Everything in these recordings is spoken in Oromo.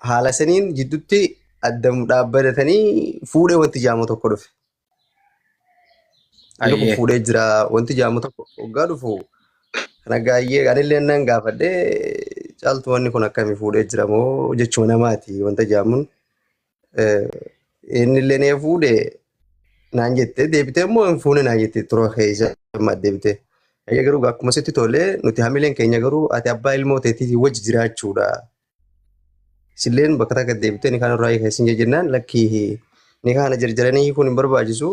Haala saniin jidduutti adda dhaabbatanii fuudhee wanti jaamu tokko dhufe. Inni kun fuudhee jira wanti jaamu tokko hoggaa dhufu kana gaayyee anillee nan gaafadhee caaltu wanni kun akkamii fuudhee jira moo jechuma namaati wanta jaamuun inni illee nee fuudhe naan jette deebitee immoo hin fuune naan jette tura keessa amma deebitee. Egaa garuu akkuma sitti tolee nuti hamileen keenya garuu ati abbaa ilmoo teetii wajji jiraachuudha. Silleen bakka takka deebitee ni kaan irraa hiika isin jennaan lakkii ni kaana jarjaranii hiikuun hin barbaachisu.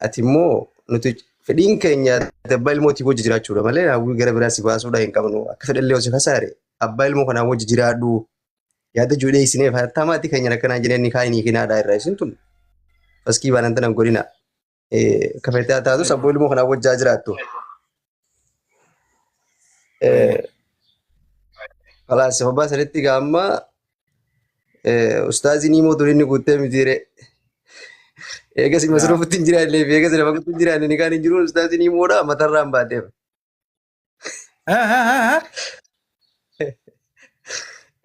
Ati immoo nuti fedhiin keenya ati abbaa ilmootii wajji jiraachuudha malee hawwii gara biraa si baasuudha hin qabnu. Akka fedhallee osoo kasaare abbaa ilmoo kanaa wajji jiraadhu. Yaada jiru dhiyeessineef hattaa maatii keenya akkanaa jedhee ni kaan hiikinaadha irraa isin tun. Faskii baanan tanan godina. Akka feetee haa taatus abbaa ilmoo kanaa wajjaa jiraattu. Kalaas sababaa sanitti gaamma ustaaziin immoo dur inni guuttee mitiire. Eegas masruufutti hin jiraanne fi eegas lafa guutuu hin jiraanne ni kaan hin jiru ustaaziin immoodha matarraan baateef.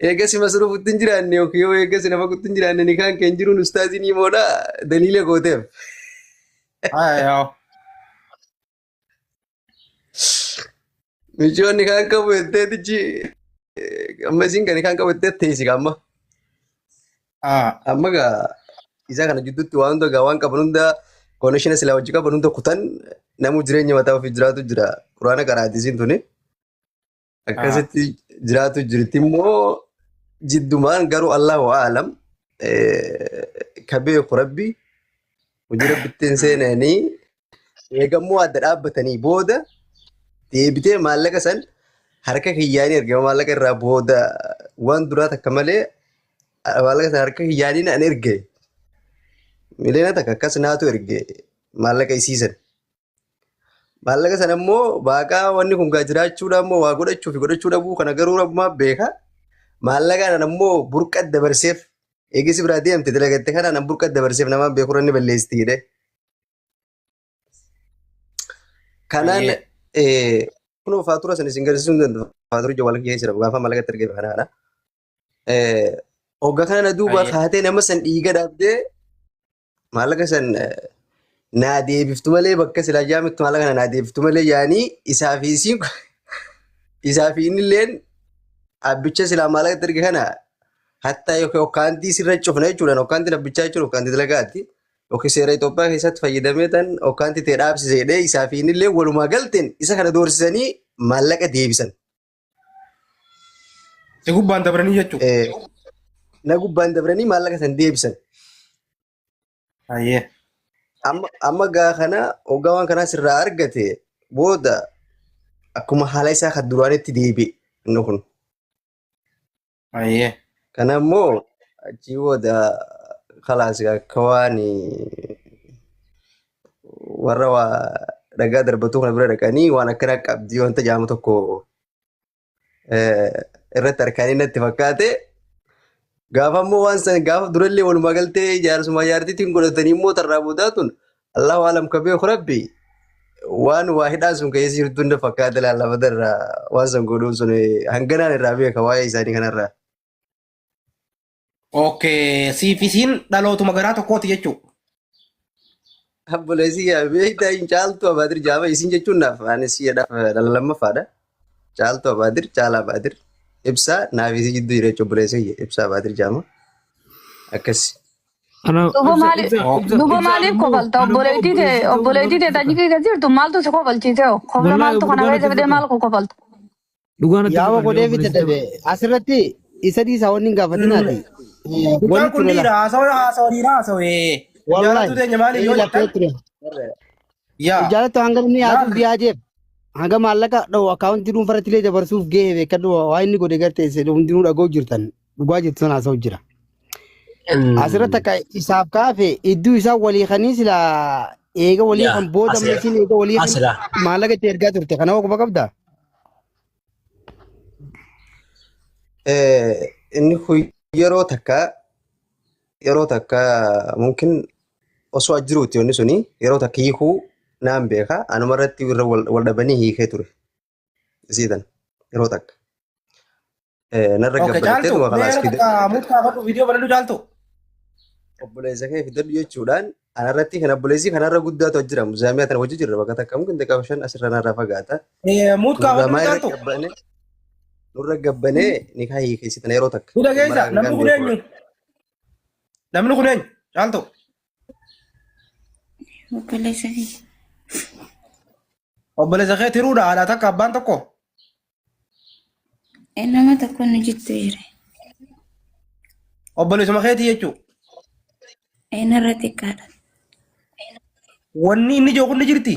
Eegas masruufutti hin jiraanne yookiin yoo eegas lafa guutuu hin jiraanne ni kaan kan jiruun ustaaziin immoodha daliila gooteef. Michoonni kaan qabu jetteetichi amma isiin kan kaan qabu jettee teessi amma. Amma gaa isa kana jidduutti waan hunda gaa waan qaban hunda koneeshina silaa hojii qaban hunda kutan namuu jireenya mataa ofii jiraatu jira. Quraana qaraati isiin tuni. Akkasitti jiraatu jirti immoo jiddumaan garuu Allahu aalam ka beeku rabbi hojii rabbitti hin seenanii eegammoo adda dhaabbatanii booda deebitee maallaqa san harka kiyyaanii ergama maallaqa irraa booda waan duraa takka malee maallaqa san harka kiyyaanii an erge miliyoona takka akkas naatu erge maallaqa isiisan. Maallaqa sana immoo baaqaa wanni kun gaa jiraachuudha immoo waa godhachuu fi godhachuu dhabuu kana garuu rabbumaa beeka. Maallaqa kana immoo burqa dabarseef eegisi biraa deemte dalagatte kana nan burqa dabarseef namaan beeku irra ni balleessiti jedhee. Kanaan kunoo faatura sana isin garsiisuu hin danda'u. Faatura jawaala kiyya jira gaafa maallaqa itti ergee kana kana. Hogga kana na duuba kaatee nama san dhiiga dhaabdee maallaqa san naa deebiftu malee bakka silaa jaamittu maallaqa kana naa deebiftu malee yaanii isaa fi isiin isaa fi innilleen abbicha silaa maallaqa itti erge kana hattaa yookiin hokkaantii sirra cufna jechuudhaan hokkaantiin abbichaa jechuun hokkaantii dalagaati yookiin seera Itoophiyaa keessatti fayyadamee tan hokkaantii ta'e dhaabsise jedhee isaa fi innillee walumaa galteen isa kana doorsisanii maallaqa deebisan. Si gubbaan dabranii jechuudha. Na gubbaan dabranii maallaqa san deebisan. Ayyee. Amma gaa kana hoggaa waan kanaa sirraa argate booda akkuma haala isaa kan duraanitti deebi'e inni kun. Ayyee. Kana immoo achii booda kalaas akka waan warra waa dhagaa darbatuu kana bira dhaqanii waan akkanaa qabdii wanta jedhamu tokko irratti harkaanii natti fakkaate. Gaafa immoo waan san gaafa durallee walumaa galtee jaarsuma jaartiitiin godhatanii immoo tarraa boodaa tun Allahu alam ka beeku rabbi waan waa hidhaan sun keessa jirtu hunda fakkaate laallafata irraa waan san godhuun sun hanganaan irraa beeka waa'ee isaanii kanarraa. Okay, siif isiin dhalootuma garaa tokkooti jechuudha. Obboleessi yaa beektaa hin caaltu abaadir jaama isin jechuun naaf anis si'adhaaf dhala lammaffaadha. Caaltu abaadir caala abaadir ibsaa naaf isii jidduu jira jechuudha obboleessi kiyya ibsaa abaadir jaama akkas. Ana Duuba ibsa maali ibsa ibsa duuba ibsa maaliif anammoo kofalta anammoo obboleettii tee obboleessi ta'uu obboleettii tee dhugaa tanyii keessa jirtu maaltu si kofalchiise hoo kofla wallahi maaltu kana dhugaa keessa natti fidee maal fakkaata. kofalta. Dhugaa natti Yaaba fakkaata godhee obboleessi fite ta'uu. dhabe asirratti isa dhiisaa wanni hin gaafatinaati. Mucaan Wanni kun ture dhiira la. haasawa haasawa dhiira haasawe. Wallahi Jaalattuu teenya maaliif inni yoo laphee jettan ture. yaa Jaalattu hanga inni yaaduuf laal yaadeef hanga maallaqa dha'u akkaawuntii dhuunfarratti illee dabarsuuf gahee beekadhu waa inni godhe gartee isin hundinuu dhaga'u jirtan dhugaa jirtu sana haasa'u jira. Asirratti akka isaaf kaafe iddoo isaa walii kanii sila eega walii Yaa kan booda amma asira isin eega walii kan asira maallaqa itti ergaa turte kana quba qabdaa? Inni kun yeroo takka yeroo takka mumkin osoo ajiruuti wanni suni yeroo takka hiikuu naan beeka anuma irratti irra wal dhabanii hiikee ture isiitan yeroo takka. Narra Okay, gabbaratee caaltu tuma mee kalaas yeroo fide takka muut kaafadhu viidiyoo banadhu caaltu. Obboleessa kee fidadhu jechuudhaan anarratti kan obboleessi kanarra guddaatu jira. Muzaamiyaa tana wajji jirra bakka takka mukti qaba shan asirra narra fagaata. Muut Nurra kaafadhu maa irra caaltu. gabbane nurra gabbanee ni kaa hiikeessitan yeroo takka. Ni dhageessa Maraa namni hangaan kun beeku. eenyu? Namni kun eenyu? Caaltu. Obboleessa kiyya. Obboleessa kee tiruudha haadha takka abbaan tokko. Nama tokko nu jittu jira. Obboleessuma keetii jechuudha. Narra xiqqaadha. Wanni inni jiru kun ni jirti.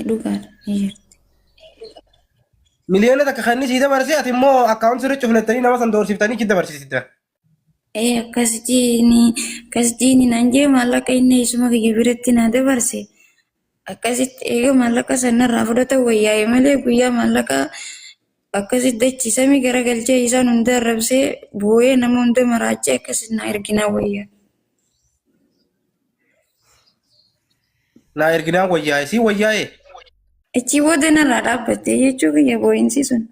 Dhugaadha ni jirti. 1 miliyoona kan inni sii dabarse ati immoo akkaawuntii sirrii cufnettanii nama san doorsiftanii itti dabarsisite. Akkas jiini akkas jiini naan jee maallaqa inni isuma kiyya biratti naa dabarse. Akkasitti eega maallaqa sanarraa fudhata wayyaa'e malee guyyaa maallaqa akkasitti dachiisame garagalchee isaan hunda arrabsee boo'ee nama hunda maraachee akkasitti naa erginaa wayyaa. Naa erginaan wayyaa'e sii wayyaa'e. Achii booda narraa dhaabbatte jechuu kiyya boo'insi sun.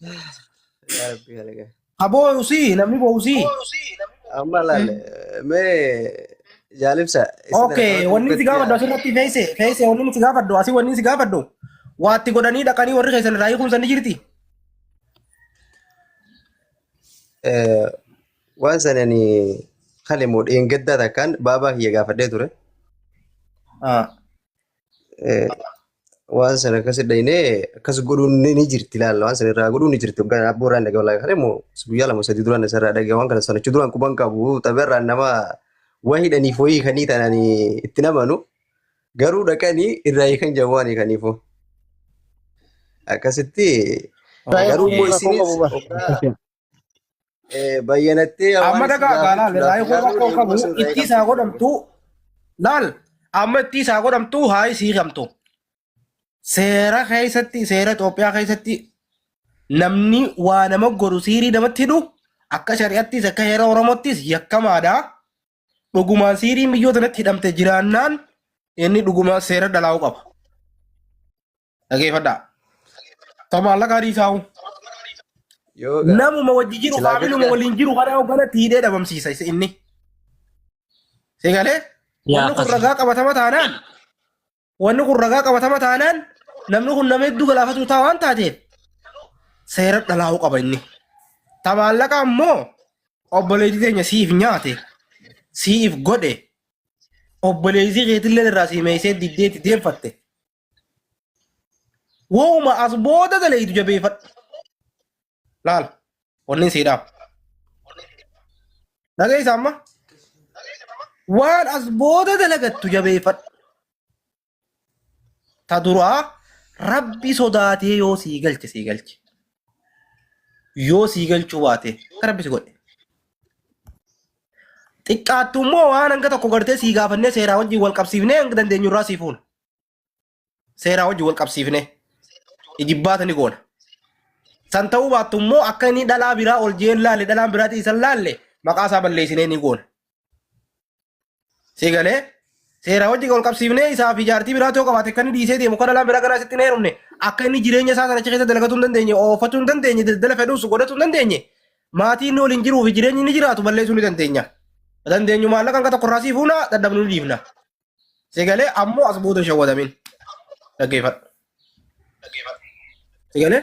Yaa Rabbi halaga. Ha boo'usii namni boo'usii. Amma laal mee jaalibsa isa tana Okay, qabatu wanni si dubbatti gaafadhu asirratti feese feese wanni si gaafadhu asii wanni si gaafadhu waatti godhanii dhaqanii warri keessan irraa hiikumsan ni jirti. Waan sanani kale moo dheengaddaa takkaan baabaa kiyya gaafadhee ture. Waan sana akkas dhaynee akkas godhuun ni jirti laalla waan sana irraa godhuun ni jirti. Hoggaan abboo irraan dhaga'a wallaahi kale moo guyyaa 2 3 duraan isarraa dhaga'a waan kana sana duraan quban qabu tapha nama waa hidhaniif wayii kanii tananii itti namanu garuu dhaqanii irraa hiikan jedhan waan hiikaniifuu. Akkasitti garuu immoo Rakkoo isinis qabu bara. hoggaa bayyanattee Amma waan isin dhagaa laal irraa gaafachuudhaaf hiikuu garuu rakkoo qabu deemuu sun irraa itti isaa godhamtu laal amma itti isaa godhamtu haa isii hiikamtu. Seera keessatti seera Itoophiyaa keessatti namni waa nama godhu siirii namatti hidhu akka shari'attis akka heera Oromottis yakkamaadha. Dhugumaan siiriin biyyoota natti hidhamte jiraannaan inni dhugumaan seera dhalaa'uu qaba. Dhageeffadhaa. Ta maallaqa adii saa'u. Yoo gaa Namuma wajji jiru silaa faamiluma gadi waliin jiru kana hoogganatti hidhee dhabamsiisa isa inni. Sigalee Yaa wanni kun akkasi. ragaa qabatama taanaan wanni kun ragaa qabatama taanaan namni kun nama hedduu galaafatu taa waan taateef seera dhalaa'uu qaba inni. Ta maallaqa ammoo obboleettii teenya siif nyaate siif godhe obboleettii keetillee irraa sii meesee diddeetti deemfatte. Wooma as booda daleeytu jabeeffadhu. Laal wanni sii dhaam. Dhageessa amma waan as booda dalagattu jabeeffadhu. Ta duraa rabbi sodaatee yoo sii galche sii galche. Yoo sii galchuu baate akka rabbi si godhe. Xiqqaattu immoo waan hanga tokko gartee sii gaafannee seeraa wajjin wal qabsiifnee hanga dandeenyu irraa sii fuuna. Seeraa wajjin wal qabsiifnee ijibbaata ni goona. San ta'uu baattu immoo akka inni dhalaa biraa ol jeen laalle dhalaan biraatii isan laalle maqaa isaa balleessinee ni goona. Sii galee seeraa wajjin wal qabsiifnee isaa fi jaartii biraa yoo qabaate akka inni dhiisee deemu kan dhalaan biraa ganaa sitti hin heerumne akka inni jireenya isaa sana achi keessa dalagatuu hin dandeenye ooffatuu hin dandeenye daldala fedhuus godhatuu hin dandeenye maatii inni waliin jiruu fi jireenyi inni jiraatu balleessuu ni dandeenya. Dandeenyu maallaqa hanga tokko irraa sii fuuna dadhabnu ni dhiifna. Sii galee ammoo as booda hin shawwadamin. Dhaggeeffadhu. Sii galee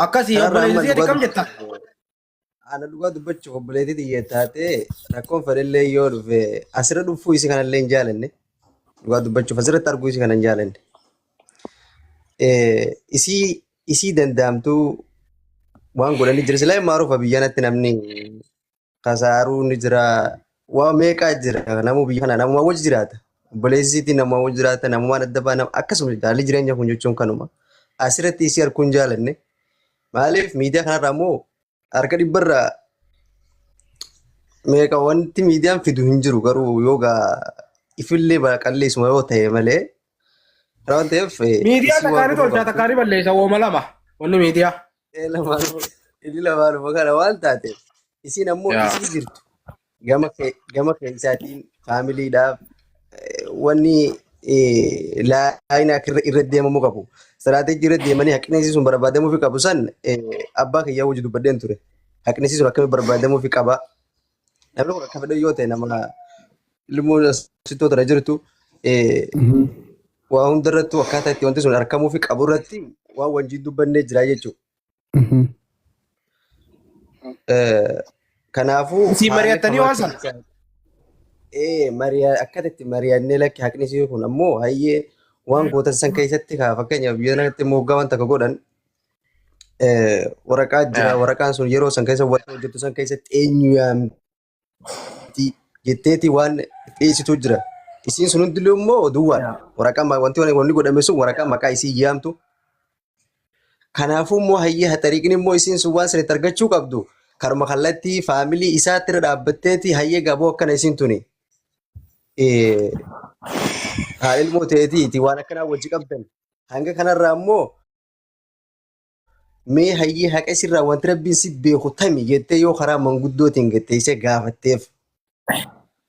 akkasii Kanarraa amma obboleessi dhugaa akkam jetta? dubbachuuf ana dhugaa dubbachuuf obboleettii xiyya taatee rakkoon fedhallee yoo dhufe asirra dhufuu isii kanallee hin jaalanne dhugaa dubbachuuf asirratti arguu isii kana hin jaalanne. Isii danda'amtuu waan godhanii jira silaa maaruufa biyyanatti namni kasaaruu ni jira waa meeqaa jira namuu biyya kana namuma wajji jiraata obboleessiitiin namuma wajji jiraata namumaan adda ba'a akkasuma haalli jireenya kun jechuun kanuma asirratti isii arguu hin jaalanne maaliif miidiyaa kanarraa immoo harka dhibbarraa meeqa wanti miidiyaan fidu hin jiru garuu yoo gaa ifillee qalleessuma yoo ta'e malee kana waan ta'eef Miidiyaa isii waan takkaanii godhuu tolchaa qabdu. takkaanii balleessa wooma lama wanni miidiyaa. Inni lamaanuma kana waan taateef isiin ammoo isii jirtu gama keessaatiin faamiliidhaaf wanni laayina akka irra deemamuu qabu. Siraateejii irra deemanii haqni isii sun barbaadamuufi qabu san abbaa kiyyaa wajji dubbadheen ture. Haqni isii sun akkamitti barbaadamuufi qaba. Namni kun akka fedhe yoo ta'e nama ilmoo sittoo tana jirtu waa hundarrattuu akkaataa itti wanti sun argamuufi qabu irratti waan wajjin dubbannee jira jechuudha. Kanaafuu Isin haalli mari'attanii waan sana? Ee mari'a akkatti itti mari'annee lakki haqni isii kun ammoo hayyee waan gootan san keessatti kaa fakkeenyaaf biyya kanatti moggaa waan takka godhan waraqaa jira waraqaan sun yeroo san keessa wanta hojjettu san keessatti eenyu yaamti jetteeti waan dhiyeessitu jira. Isiin sun hundillee immoo duwwaadha. Waraqaa wanti wanni godhame sun waraqaa maqaa isii yaamtu. Kanaafuu immoo hayyee haxariiqni immoo isiin sun waan sanitti argachuu qabdu karuma kallattii faamilii isaatti irra dhaabbatteeti hayyee gaboo akkana isiin tuni. Haadha ilmoo ta'eetiiti waan akkanaa wajji qabdan. Hanga kanarraa immoo mee hayyee haqa isirraa wanti rabbiin si beeku tami jettee yoo karaa manguddootiin gettee gaafatteef.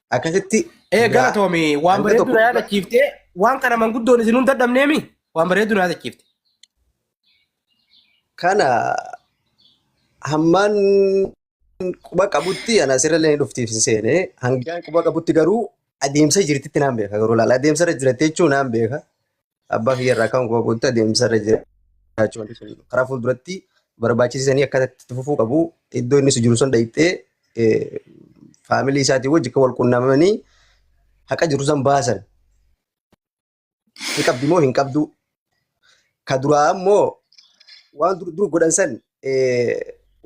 Akkasitti Ee galatoomi waan hanga bareedduu tokko na yaadachiifte waan kana manguddoon isin hin dadhabneemi waan bareedduu na yaadachiifte. Kana hammaan quba qabutti ana asirra illee dhuftiif hin seene hangaan quba qabutti garuu adeemsa jirtitti naan beeka garuu laala adeemsa irra jiratte jechuun naan beeka abbaa kiyya irraa kan quba qabutti adeemsa irra jiraachuu wanti sun karaa fuulduratti barbaachisanii akka itti fufuu qabu iddoo inni jiru sun dhayxee faamilii isaatii wajji akka wal qunnamanii haqa jiru san baasan. Hin qabdi moo hin qabdu? Ka duraa ammoo waan dur dur godhan san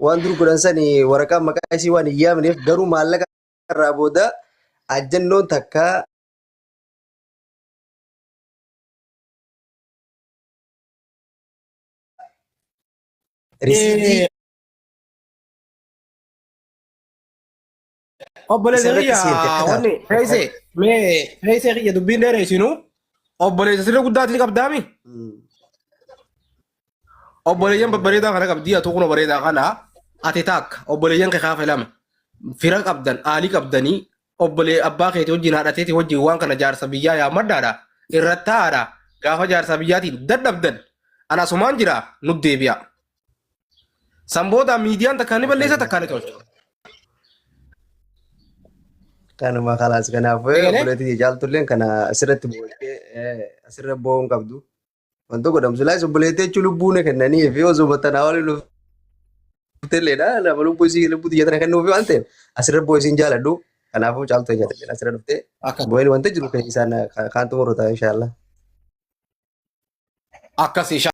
waan dur godhan san waraqaa maqaa isii waan hin yaamneef garuu maallaqa irraa booda ajjannoon takka risiitii Obboleessa Isarratti kiyya seente akka taatu. wanni feesee mee feesee kiyya dubbiin dheeresinu obboleessa sirra guddaatti ni qabdaami. Obboleeyyan babbareedaa kana qabdii atu kun bareedaa kana ati taakka obboleeyyan kee kaafa lama fira qabdan aalii qabdanii obbolee abbaa keetii wajjin haadha teetii wajjin waan kana jaarsa biyyaa yaammadhaadha irratti taa'aadha gaafa jaarsa biyyaatiin dadhabdan ana asumaan jira nu deebi'a. San booda miidiyaan takka ni balleessa takka ni tolcha. Kanuma kalaas kanaaf Eegalee? obboleettii caaltulleen kana asirratti boo'ee asirra boo'uu hin qabdu. Wanta godhamu silaas obboleettii jechuun lubbuu na kennanii fi osoo battanaa waliin dhuftelleedha. Nama lubbuu isii lubbuu xiyya tana kennuufi waan ta'eef asirra boo'uu isiin jaaladhu. Kanaafuu caaltuu jaalladha asirra dhuftee Akka boo'een wanta jiru kan isaan kaan xumuru ta'a inshaallah. akkasii.